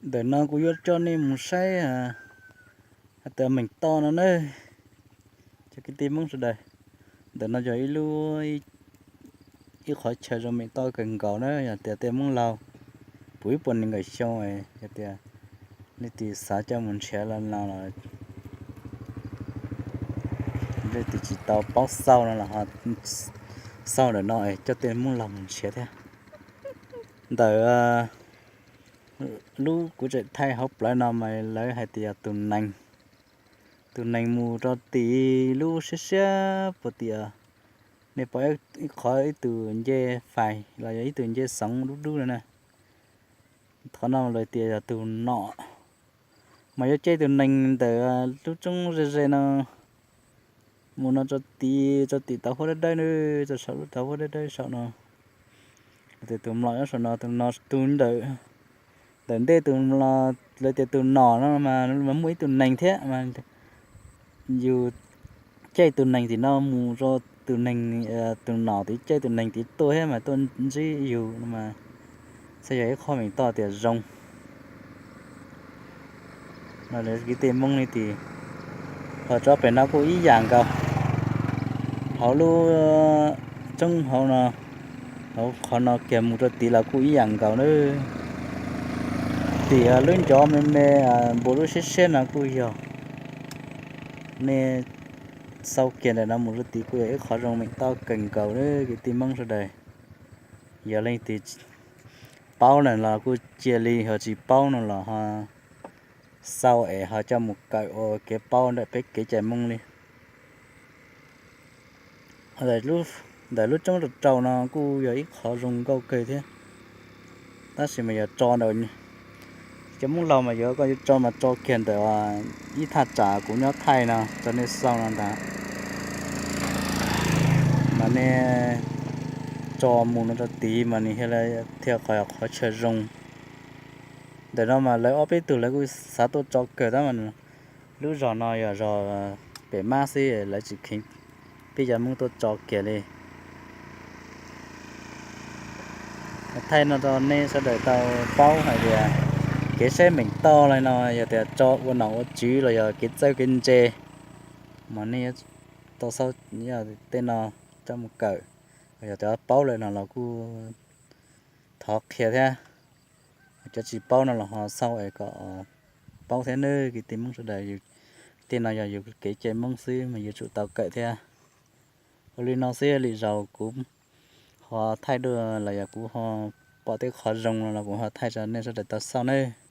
Ntawm no kuv yuav coj nej mus saib hais tias meem toj no na, cov kwv tij Hmoob sawv daws. Ntawm no yog ib lub, ib qhov chaw zoo meem toj kawg nkaus na, yog tias tej Hmoob laug puv ib puas nees nkaum xyoo, yog tias leej twg xav coj mus nrhiav los no los leej twg tsis tau paub xauj no los ho xauj ntawm no es coj tej Hmoob laug mus nrhiav thiab. Ntawm lub kuv tseem thaij hauv plawv no mas lawv hais tias yog tus nees, tus nees mus rau tim lub siab siab puag tim, nej pom ib qhov ib tug ncej fais los yog ib tug ncej xoov dub dub no na. Qhov no lawv tias yog tus nom, mas yuav caij tus nees ntawm lub roob ze ze no mus no rau tim, rau tim tauv huab dawb dawb na, rau saum lub tauv huab dawb dawb saum no. Tias tus mlom nyob saum no, tus no tus ntawm, ntawm ntej tus, lawv tias tus nom no mas muaj ib tug nees thiab mas yus caij tus nees tim no mus rau tus nees, tus nom tid caij tus nees tid tuaj thiab mas tuaj ntsib yus no mas xav yog ib qho meem toj tias zoo. Kwv tij Hmoob li tim, ho tsob pem no kuj ib yam nkaus, hauv lub roob hauv no, hauv qhov no kiag mus rau tid los kuj ib yam nkaus na. Tim lub ncov me me npua lub siab siab no kuj yog, nej xauj kiag ntawm no mus rau tid kuj yog ib qhov zoo meem toj kawg nkaus na kwv tij Hmoob sawv daws. Yog leej twg paub na los kuj cia li, ho tsis paub no los ho xauj es ho coj mus kawm ua kev paub ntawm peb kev cai Hmoob li. Ntawm lub roob rau rau no kuj yog ib qhov zoo nkauj kawg thiab, tab sis mas yog tso ntawm, cov Hmoob laug mas yuav kom yuav tso mas tso kiag ntawm ib thaj tsam kuv nyob thaij no rau nej xauj no ntag, mas nej tso mus no rau tid mas nws thiaj qhov, qhov chaw zoo. Ntawm no mas lawv ob peb tug lawv kuj xav tuaj tso kawg tab mas lub zos no yog zos pem mab xwb, lawv tsis kheev peb cov Hmoob tuaj tso kiag li. Thaij no rau nej sawv daws tau paub hais tias kev saib meem toj li no yog tias tso ua nom ua tswv los yog kev txawj kev ntse, mas nej tau xauj tej no coj mus kawm, yog tias paub lawm no los kuj thov qhia thiab, cov tsis paub no los ho xauj es kom paub thiab nawb kwv tij Hmoob sawv daws. Tej no yog yus kev cai Hmoob xwb mas yuav tsum tau kawm thiab. Ua li no xwb, lwm zaus kuv ho thaij dua los yog kuv ho pom tej qhov zoo no los kuv ho thaij rau nej sawv daws tau xauj nawb.